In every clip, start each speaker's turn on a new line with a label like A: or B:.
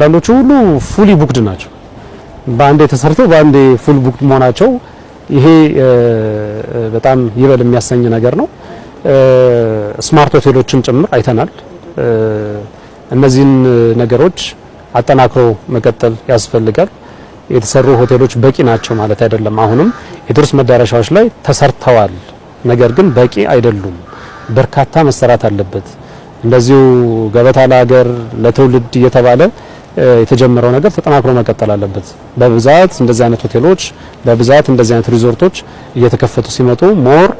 A: አንዳንዶቹ ሁሉ fully booked ናቸው። በአንዴ ተሰርተው በአንዴ full booked መሆናቸው ይሄ በጣም ይበል የሚያሰኝ ነገር ነው። Smart ሆቴሎችን ጭምር አይተናል። እነዚህን ነገሮች አጠናክሮ መቀጠል ያስፈልጋል። የተሰሩ ሆቴሎች በቂ ናቸው ማለት አይደለም። አሁንም የቱሪስት መዳረሻዎች ላይ ተሰርተዋል፣ ነገር ግን በቂ አይደሉም። በርካታ መሰራት አለበት። እንደዚሁ ገበታ ለሀገር ለትውልድ እየተባለ የተጀመረው ነገር ተጠናክሮ መቀጠል አለበት። በብዛት እንደዚህ አይነት ሆቴሎች፣ በብዛት እንደዚህ አይነት ሪዞርቶች እየተከፈቱ ሲመጡ more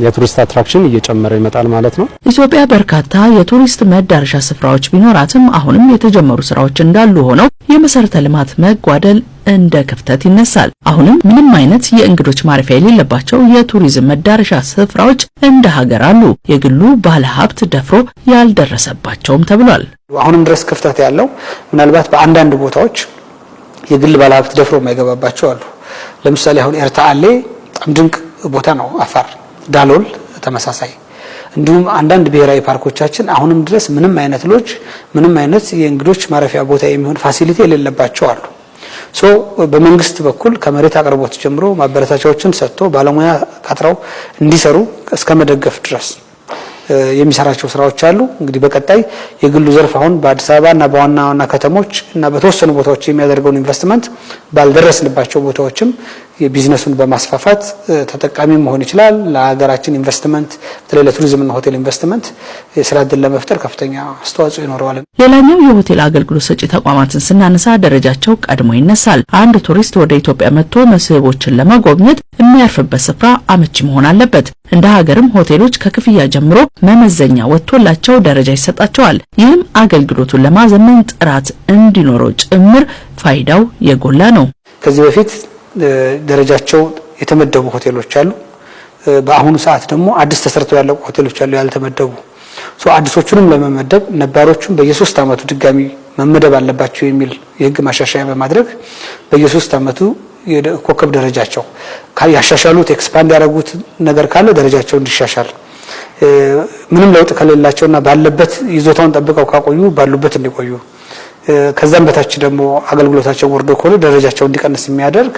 A: የቱሪስት attraction እየጨመረ ይመጣል ማለት ነው።
B: ኢትዮጵያ በርካታ የቱሪስት መዳረሻ ስፍራዎች ቢኖራትም አሁንም የተጀመሩ ስራዎች እንዳሉ ሆነው የመሰረተ ልማት መጓደል እንደ ክፍተት ይነሳል። አሁንም ምንም አይነት የእንግዶች ማረፊያ የሌለባቸው የቱሪዝም መዳረሻ ስፍራዎች እንደ ሀገር አሉ። የግሉ ባለሀብት ደፍሮ ያልደረሰባቸውም ተብሏል።
C: አሁንም ድረስ ክፍተት ያለው ምናልባት በአንዳንድ ቦታዎች የግል ባለሀብት ደፍሮ የማይገባባቸው አሉ። ለምሳሌ አሁን ኤርታአሌ በጣም ድንቅ ቦታ ነው። አፋር ዳሎል ተመሳሳይ። እንዲሁም አንዳንድ ብሔራዊ ፓርኮቻችን አሁንም ድረስ ምንም አይነት ሎጅ፣ ምንም አይነት የእንግዶች ማረፊያ ቦታ የሚሆን facility የሌለባቸው አሉ። So በመንግስት በኩል ከመሬት አቅርቦት ጀምሮ ማበረታቻዎችን ሰጥቶ ባለሙያ ቀጥረው እንዲሰሩ እስከ መደገፍ ድረስ የሚሰራቸው ስራዎች አሉ። እንግዲህ በቀጣይ የግሉ ዘርፍ አሁን በአዲስ አበባ እና በዋና ዋና ከተሞች እና በተወሰኑ ቦታዎች የሚያደርገውን ኢንቨስትመንት ባልደረስንባቸው ቦታዎችም የቢዝነሱን በማስፋፋት ተጠቃሚ መሆን ይችላል። ለሀገራችን ኢንቨስትመንት፣ በተለይ ለቱሪዝምና ሆቴል ኢንቨስትመንት የስራ እድል ለመፍጠር ከፍተኛ አስተዋጽኦ ይኖረዋል።
B: ሌላኛው የሆቴል አገልግሎት ሰጪ ተቋማትን ስናነሳ ደረጃቸው ቀድሞ ይነሳል። አንድ ቱሪስት ወደ ኢትዮጵያ መጥቶ መስህቦችን ለመጎብኘት የሚያርፍበት ስፍራ አመቺ መሆን አለበት። እንደ ሀገርም ሆቴሎች ከክፍያ ጀምሮ መመዘኛ ወጥቶላቸው ደረጃ ይሰጣቸዋል። ይህም አገልግሎቱን ለማዘመን ጥራት እንዲኖረው ጭምር ፋይዳው የጎላ ነው።
C: ከዚህ በፊት ደረጃቸው የተመደቡ ሆቴሎች አሉ። በአሁኑ ሰዓት ደግሞ አዲስ ተሰርተው ያለቁ ሆቴሎች አሉ ያልተመደቡ። So አዲሶቹንም ለመመደብ ነባሮቹን በየ3 ዓመቱ ድጋሚ መመደብ አለባቸው የሚል የህግ ማሻሻያ በማድረግ በየ3 ዓመቱ የኮከብ ደረጃቸው ያሻሻሉት፣ expand ያደረጉት ነገር ካለ ደረጃቸው እንዲሻሻል፣ ምንም ለውጥ ከሌላቸውና ባለበት ይዞታውን ጠብቀው ካቆዩ ባሉበት እንዲቆዩ፣ ከዛም በታች ደግሞ አገልግሎታቸው ወርዶ ከሆነ ደረጃቸው እንዲቀንስ የሚያደርግ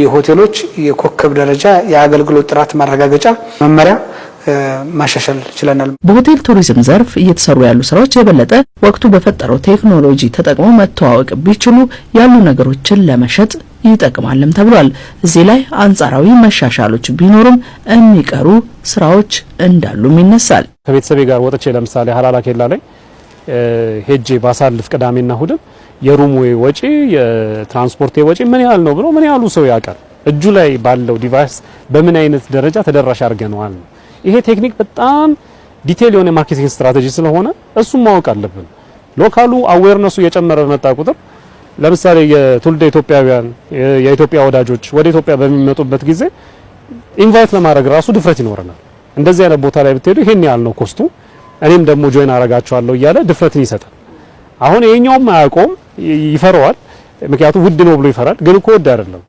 C: የሆቴሎች የኮከብ ደረጃ የአገልግሎት ጥራት ማረጋገጫ መመሪያ ማሻሻል ችለናል።
B: በሆቴል ቱሪዝም ዘርፍ እየተሰሩ ያሉ ስራዎች የበለጠ ወቅቱ በፈጠረው ቴክኖሎጂ ተጠቅሞ መተዋወቅ ቢችሉ ያሉ ነገሮችን ለመሸጥ ይጠቅማልም ተብሏል። እዚህ ላይ አንጻራዊ መሻሻሎች ቢኖሩም የሚቀሩ ስራዎች እንዳሉም ይነሳል።
A: ከቤተሰቤ ጋር ወጥቼ ለምሳሌ ሀላላ ኬላ ላይ ሄጄ ባሳልፍ ቅዳሜና እሁድም የ room ኡ ወጪ፣ የትራንስፖርት ወጪ ምን ያህል ነው ብሎ ምን ያህሉ ሰው ያውቃል? እጁ ላይ ባለው device በምን አይነት ደረጃ ተደራሽ አድርገነዋል ነው። ይሄ ቴክኒክ በጣም detail የሆነ marketing strategy ስለሆነ እሱም ማወቅ አለብን። Local ኡ awareness ኡ እየጨመረ በመጣ ቁጥር ለምሳሌ የትውልደ ኢትዮጵያውያን፣ የኢትዮጵያ ወዳጆች ወደ ኢትዮጵያ በሚመጡበት ጊዜ invite ለማድረግ ራሱ ድፍረት ይኖረናል። እንደዚህ አይነት ቦታ ላይ ብትሄዱ ይሄን ያህል ነው cost ኡ፣ እኔም ደግሞ join አረጋቸዋለሁ እያለ ድፍረትን ይሰጣል። አሁን ይሄኛውም አያውቀውም፣ ይፈራዋል። ምክንያቱም ውድ ነው ብሎ ይፈራል። ግን እኮ ውድ አይደለም።